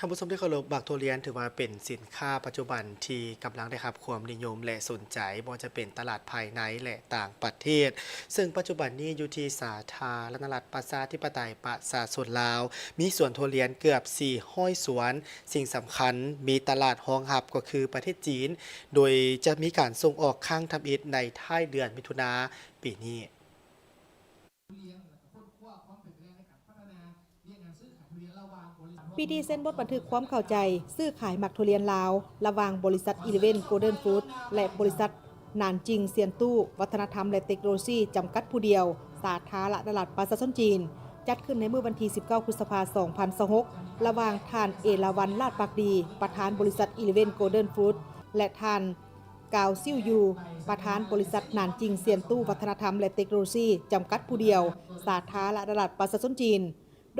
ທ່ານຜູ້ຊົມທີ່ເຄົາລົບ, ໝາກຖົ່ວລຽນຖືວ່າເປັນສິນຄ້າປັດຈຸບັນທີ່ກຳລັງໄດ້ຮັບຄວາມນິຍົມ ແລະ ສົນໃຈ, ບໍ່ວ່າຈະເປັນຕະຫຼາດພາຍໃນ ແລະ ຕ່າງປະເທດ, ເຊິ່ງປັດຈຸບັນນີ້ຢູ່ທີ່ສາທາລະນະລັດ ປະຊາທິປະໄຕ ປະຊາຊົນລາວ ມີສວນຖົ່ວລຽນເກືອບ ສີ່ຮ້ອຍ ສວນ. ສິ່ງສຳຄັນ ມີຕະຫຼາດຮອງຮັບກໍຄືປະເທດຈີນ, ໂດຍຈະມີການສົ່ງອອກຄັ້ງທຳອິດໃນທ້າຍເດືອນມິຖຸນາປີນີ້. ພິທີເຊັນບົດບັນທຶກຄວາມເຂົ້າໃຈຊື້ຂາຍໝາກຖົ່ວລຽນລາວ ລະຫວ່າງບໍລິສັດ Eleven Golden Food ແລະ ບໍລິສັດ ໜານຈິງ ຊຽນຕູ້ ວັດທະນະທຳ ແລະ ເຕັກໂນໂລຊີ ຈຳກັດຜູ້ດຽວ ສາທາລະນະລັດ ປະຊາຊົນຈີນ ຈັດຂຶ້ນໃນມື້ວັນທີ ສິບເກົ້າ ພຶດສະພາ ສອງພັນຊາວຫົກ ລະຫວ່າງທ່ານ ເອລາວັນ ລາດປາກດີ ປະທານບໍລິສັດ Eleven Golden Food ແລະ ທ່ານ ກາວ ຊິວຢູ່ ປະທານບໍລິສັດ ໜານຈິງ ຊຽນຕູ້ ວັດທະນະທຳ ແລະ ເຕັກໂນໂລຊີ ຈຳກັດຜູ້ດຽວ ສາທາລະນະລັດ ປະຊາຊົນຈີນ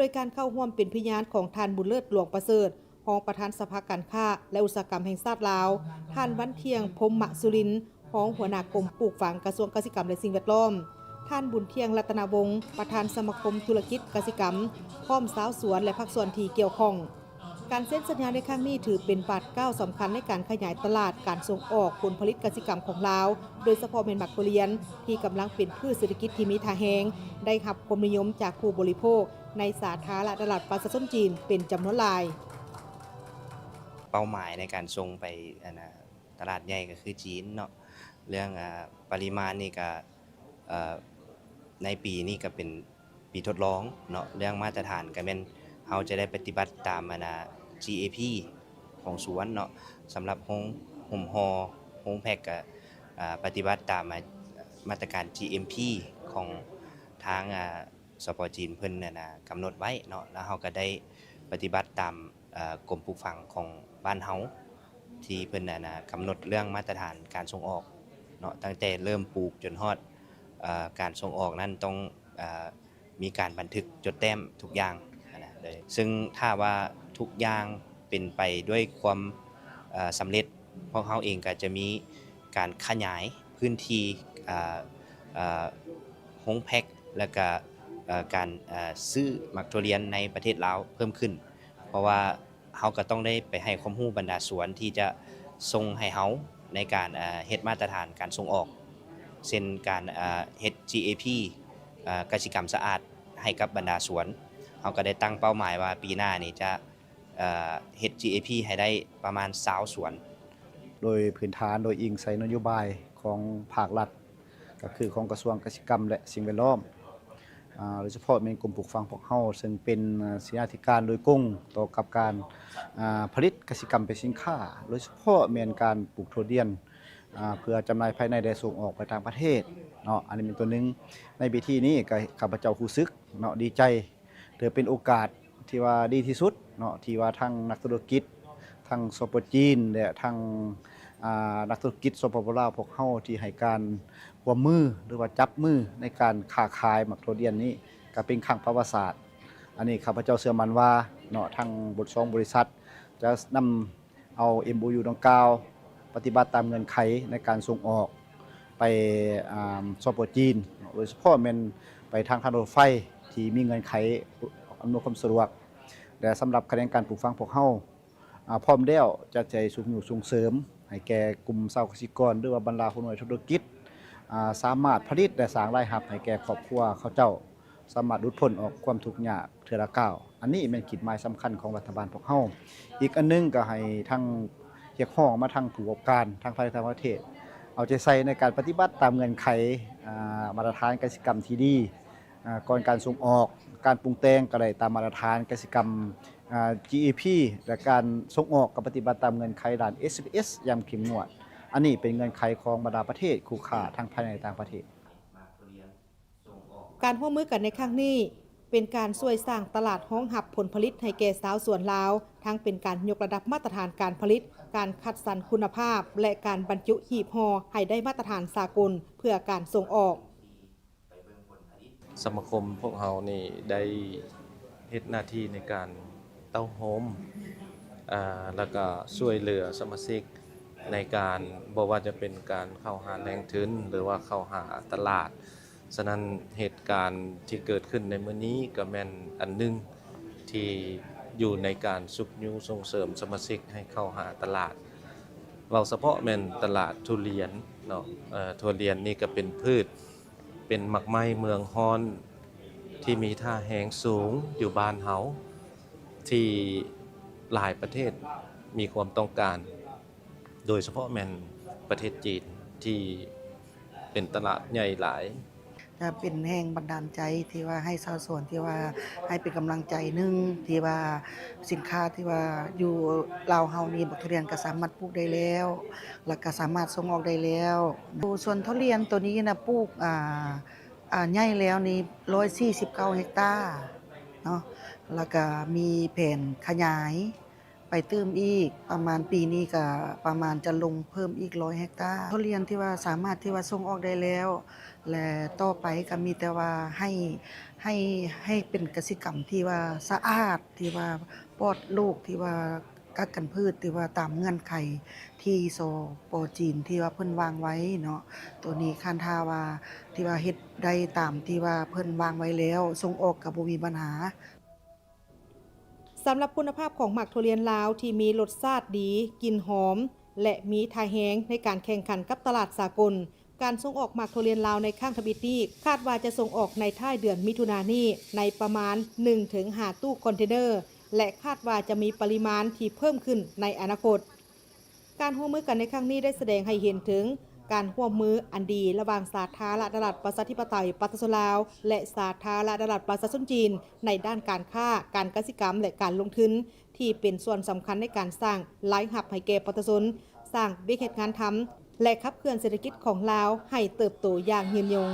ໂດຍການເຂົ້າຮ່ວມເປັນພະຍານຂອງທ່ານ ບຸນເລີດ ຫຼວງປະເສີດ ຮອງປະທານສະພາການຄ້າ ແລະ ອຸດສາຫະກຳແຫ່ງຊາດລາວ, ທ່ານ ວັນທ່ຽງ ພົມມະສຸລິນ ຮອງຫົວໜ້າກົມປູກຝັງ ກະຊວງກະສິກຳ ແລະ ສິ່ງແວດລ້ອມ, ທ່ານ ບຸນທ່ຽງ ລັດຕະນະວົງ ປະທານສະມາຄົມທຸລະກິດກະສິກຳ ພ້ອມຊາວສວນ ແລະ ພາກສ່ວນທີ່ກ່ຽວຂ້ອງ. ການເຊັນສັນຍາໃນຄັ້ງນີ້ ຖືເປັນບາດກ້າວສຳຄັນໃນການຂະຫຍາຍຕະຫຼາດການສົ່ງອອກຜົນຜະລິດກະສິກຳຂອງລາວ, ໂດຍສະເພາະແມ່ນໝາກຖົ່ວລຽນ ທີ່ກຳລັງເປັນພືດເສດຖະກິດທີ່ມີທ່າແຮງ, ໄດ້ຮັບຄວາມນິຍົມຈາກຜູ້ບໍລິໂພກໃນສາທາລະນະລັດປະຊາຊົນຈີນເປັນຈຳນວນຫຼາຍ. ເປົ້າໝາຍໃນການສົ່ງໄປ ອັນນ່າ ຕະຫຼາດໃຫຍ່ກໍຄືຈີນເນາະ, ເລື່ອງ ອາ ປະລິມານນີ້ກໍ ເອີ ໃນປີນີ້ກໍເປັນປີທົດລອງເນາະ, ເລື່ອງມາດຕະຖານກໍແມ່ນເຮົາຈະໄດ້ປະຕິບັດຕາມ ອັນນ່າ GAP ຂອງສວນເນາະ, ສຳລັບໂຮງຫຸ້ມຫໍ່ ໂຮງແພັກກໍ ອາ ປະຕິບັດຕາມ ອາ ມາດຕະການ GMP ຂອງທາງ ອາ ສປ ຈີນເພິ່ນ ອັນນ່າ ກຳນົດໄວ້ເນາະ, ແລ້ວເຮົາກໍໄດ້ປະຕິບັດຕາມ ເອີ ກົມປູກຝັງຂອງບ້ານເຮົາ ທີ່ເພິ່ນ ອັນນ່າ ກຳນົດເລື່ອງມາດຕະຖານການສົ່ງອອກເນາະ, ຕັ້ງແຕ່ເລີ່ມປູກຈົນຮອດ ເອີ ການສົ່ງອອກນັ້ນຕ້ອງ ເອີ ມີການບັນທຶກຈົດແຕ້ມທຸກຢ່າງຫັ້ນນະ, ເຊິ່ງຖ້າວ່າທຸກຢ່າງເປັນໄປດ້ວຍຄວາມ ເອີ ສຳເລັດ, ພວກເຮົາເອງກໍຈະມີການຂະຫຍາຍພື້ນທີ່ ເອີ ເອີ ໂຮງແພັກ ແລ້ວກະ ເອີ ການ ເອີ ຊື້ໝາກຖົ່ວລຽນໃນປະເທດລາວເພີ່ມຂຶ້ນ, ເພາະວ່າເຮົາກໍຕ້ອງໄດ້ໄປໃຫ້ຄວາມຮູ້ບັນດາສວນທີ່ຈະສົ່ງໃຫ້ເຮົາໃນການ ເອີ ເຮັດມາດຕະຖານການສົ່ງອອກ, ເຊັ່ນ ການ ເອີ ເຮັດ GAP ເອີ ກະສິກຳສະອາດໃຫ້ກັບບັນດາສວນ. ເຮົາກໍໄດ້ຕັ້ງເປົ້າໝາຍວ່າປີໜ້ານີ້ຈະ ເອີ ເຮັດ GAP ໃຫ້ໄດ້ປະມານຊາວສວນ. ໂດຍພື້ນຖານ ໂດຍອີງໃສ່ນະໂຍບາຍຂອງພາກລັດ ກໍຄືຂອງກະຊວງກະສິກຳ ແລະ ສິ່ງແວດລ້ອມ, ອາ ໂດຍສະເພາະແມ່ນກົມປູກຝັງພວກເຮົາ ເຊິ່ງເປັນ ອາ ເສນາທິການໂດຍກົງຕໍ່ກັບການ ອາ ຜະລິດກະສິກຳເປັນສິນຄ້າ, ໂດຍສະເພາະແມ່ນການປູກຖົ່ວລຽນ ອາ ເພື່ອຈຳໜ່າຍພາຍໃນ ແລະ ສົ່ງອອກໄປຕ່າງປະເທດເນາະ. ອັນນີ້ເປັນຕົວໜຶ່ງ. ໃນເວທີນີ້ກໍຂ້າພະເຈົ້າຮູ້ສຶກເນາະ ດີໃຈ ຖືເປັນໂອກາດທີ່ວ່າດີທີ່ສຸດເນາະ ທີ່ວ່າທັງນັກທຸລະກິດ ທັງ ສປ ຈີນ ແລະ ທັງ ອາ ນັກທຸລະກິດ ສປປ ລາວ ພວກເຮົາທີ່ໃຫ້ການຮ່ວມມື ຫຼືວ່າຈັບມືໃນການຄ້າຂາຍໝາກຖົ່ວລຽນນີ້ ກໍເປັນຄັ້ງປະຫວັດສາດ. ອັນນີ້ຂ້າພະເຈົ້າເຊື່ອໝັ້ນວ່າເນາະ ທັງບົດສອງບໍລິສັດຈະນຳ ເອົາ MOU ດັ່ງກ່າວ ປະຕິບັດຕາມເງື່ອນໄຂໃນການສົ່ງອອກໄປ ອາ ສປ ຈີນ ໂດຍສະເພາະແມ່ນໄປທາງທາງລົດໄຟທີ່ມີເງື່ອນໄຂອຳນວຍຄວາມສະດວກ ແລະ ສຳລັບຂະແໜງການປູກຝັງພວກເຮົາ ອາ ພ້ອມແລ້ວຈະໃຈຊຸກຍູ້ສົ່ງເສີມໃຫ້ແກ່ກຸ່ມຊາວກະສິກອນ ຫຼືວ່າບັນດາຫົວໜ່ວຍທຸລະກິດ ອາ ສາມາດຜະລິດ ແລະ ສ້າງລາຍຮັບໃຫ້ແກ່ຄອບຄົວເຂົາເຈົ້າ ສາມາດຫຼຸດພົ້ນອອກຄວາມທຸກຍາກເທື່ອລະກ້າວ. ອັນນີ້ແມ່ນຂີດໝາຍສຳຄັນຂອງລັດຖະບານພວກເຮົາ. ອີກອັນໜຶ່ງກໍໃຫ້ທັງຮຽກຮ້ອງມາທາງຜູ້ປະກອບການທັງພາຍໃນ ແລະ ຕ່າງປະເທດ ເອົາໃຈໃສ່ໃນການປະຕິບັດຕາມເງື່ອນໄຂ ອາ ມາດຕະຖານກະສິກຳທີ່ດີ ອາ ກ່ອນການສົ່ງອອກ, ການປຸງແຕ່ງກໍໄດ້ຕາມມາດຕະຖານກະສິກຳ ອາ GAP ແລະ ການສົ່ງອອກກໍປະຕິບັດຕາມເງື່ອນໄຂດ້ານ ເອສເອສ ຢ່າງເຂັ້ມງວດ. ອັນນີ້ເປັນເງື່ອນໄຂຂອງບັນດາປະເທດຄູ່ຄ້າທັງພາຍໃນ ແລະ ຕ່າງປະເທດ. ການຮ່ວມມືກັນໃນຄັ້ງນີ້ ເປັນການຊ່ວຍສ້າງຕະຫຼາດຮອງຮັບຜົນຜະລິດໃຫ້ແກ່ຊາວສວນລາວ, ທັງເປັນການຍົກລະດັບມາດຕະຖານການຜະລິດ, ການຄັດສັນຄຸນນະພາບ ແລະ ການບັນຈຸຮີບຫໍ່ໃຫ້ໄດ້ມາດຕະຖານສາກົນເພື່ອການສົ່ງອອກ. ສະມາຄົມພວກເຮົານີ້ໄດ້ເຮັດໜ້າທີ່ໃນການເຕົ້າໂຮມ ແລ້ວກະຊ່ວຍເຫຼືອສະມາຊິກໃນການ ບໍ່ວ່າຈະເປັນການເຂົ້າຫາແຫຼ່ງທຶນ ຫຼືວ່າເຂົ້າຫາຕະຫຼາດ. ສະນັ້ນເຫດການທີ່ເກີດຂຶ້ນໃນມື້ນີ້ກໍແມ່ນອັນໜຶ່ງທີ່ ຢູ່ໃນການຊຸກຍູ້ສົ່ງເສີມສະມາຊິກໃຫ້ເຂົ້າຫາຕະຫຼາດ. ເວົ້າສະເພາະແມ່ນຕະຫຼາດທຸລຽນເນາະ, ເອີ ທຸລຽນນີ້ກໍເປັນພືດ ເປັນໝາກໄມ້ເມືອງຮ້ອນທີ່ມີທ່າແຮງສູງຢູ່ບ້ານເຮົາ ທີ່ຫຼາຍປະເທດມີຄວາມຕ້ອງການ, ໂດຍສະເພາະແມ່ນປະເທດຈີນທີ່ເປັນຕະຫຼາດໃຫຍ່ຫຼາຍ. ຈະເປັນແຮງບັນດານໃຈທີ່ວ່າໃຫ້ຊາວສວນ ທີ່ວ່າໃຫ້ເປັນກຳລັງໃຈໜຶ່ງ ທີ່ວ່າສິນຄ້າທີ່ວ່າຢູ່ລາວເຮົານີ້ ບັກທຸລຽນກໍສາມາດປູກໄດ້ແລ້ວ ແລ້ວກໍສາມາດສົ່ງອອກໄດ້ແລ້ວ. ໂດຍສວນທຸລຽນໂຕນີ້ນະ ປູກ ອ່າ ອ່າ ໃຫຍ່ແລ້ວນີ້ ຮ້ອຍສີ່ສິບເກົ້າເຮັກຕາເນາະ, ແລ້ວກໍມີແຜນຂະຫຍາຍ ໄປຕື່ມອີກ ປະມານປີນີ້ກະປະມານຈະລົງເພີ່ມອີກຮ້ອຍເຮັກຕາ. ທຸລຽນທີ່ວ່າສາມາດທີ່ວ່າສົ່ງອອກໄດ້ແລ້ວ ແລະ ຕໍ່ໄປກະມີແຕ່ວ່າໃຫ້ ໃຫ້ ໃຫ້ເປັນກະສິກຳທີ່ວ່າສະອາດ ທີ່ວ່າປອດໂລກ ທີ່ວ່າກັກກັນພືດ ທີ່ວ່າຕາມເງື່ອນໄຂທີ່ ສປ ຈີນ ທີ່ວ່າເພິ່ນວາງໄວ້ເນາະ. ໂຕນີ້ຄັນຖ້າວ່າທີ່ວ່າເຮັດໄດ້ຕາມທີ່ວ່າເພິ່ນວາງໄວ້ແລ້ວ ສົ່ງອອກກະບໍ່ມີບັນຫາ. ສຳລັບຄຸນນະພາບຂອງໝາກທຸລຽນລາວທີ່ມີລົດຊາດດີ, ກິ່ນຫອມ ແລະ ມີທ່າແຮງໃນການແຂ່ງຂັນກັບຕະຫຼາດສາກົນ, ການສົ່ງອອກໝາກທຸລຽນລາວໃນຄັ້ງທຳອິດນີ້ ຄາດວ່າຈະສົ່ງອອກໃນທ້າຍເດືອນມິຖຸນານີ້ ໃນປະມານໜຶ່ງເຖິງຫ້າຕູ້ຄອນເທນເນີ ແລະ ຄາດວ່າຈະມີປະລິມານທີ່ເພີ່ມຂຶ້ນໃນອະນາຄົດ. ການຮ່ວມມືກັນໃນຄັ້ງນີ້ໄດ້ສະແດງໃຫ້ເຫັນເຖິງການຮ່ວມມືອັນດີລະຫວ່າງສາທາລະນະລັດປະຊາທິປະໄຕປະຊາຊົນລາວ ແລະ ສາທາລະນະລັດປະຊາຊົນຈີນ ໃນດ້ານການຄ້າ, ການກະສິກຳ ແລະ ການລົງທຶນ ທີ່ເປັນສ່ວນສຳຄັນໃນການສ້າງລາຍຮັບໃຫ້ແກ່ປະຊາຊົນ, ສ້າງວຽກເຮັດງານທຳ ແລະ ຂັບເຄື່ອນເສດຖະກິດຂອງລາວໃຫ້ເຕີບໂຕຢ່າງຍືນຍົງ.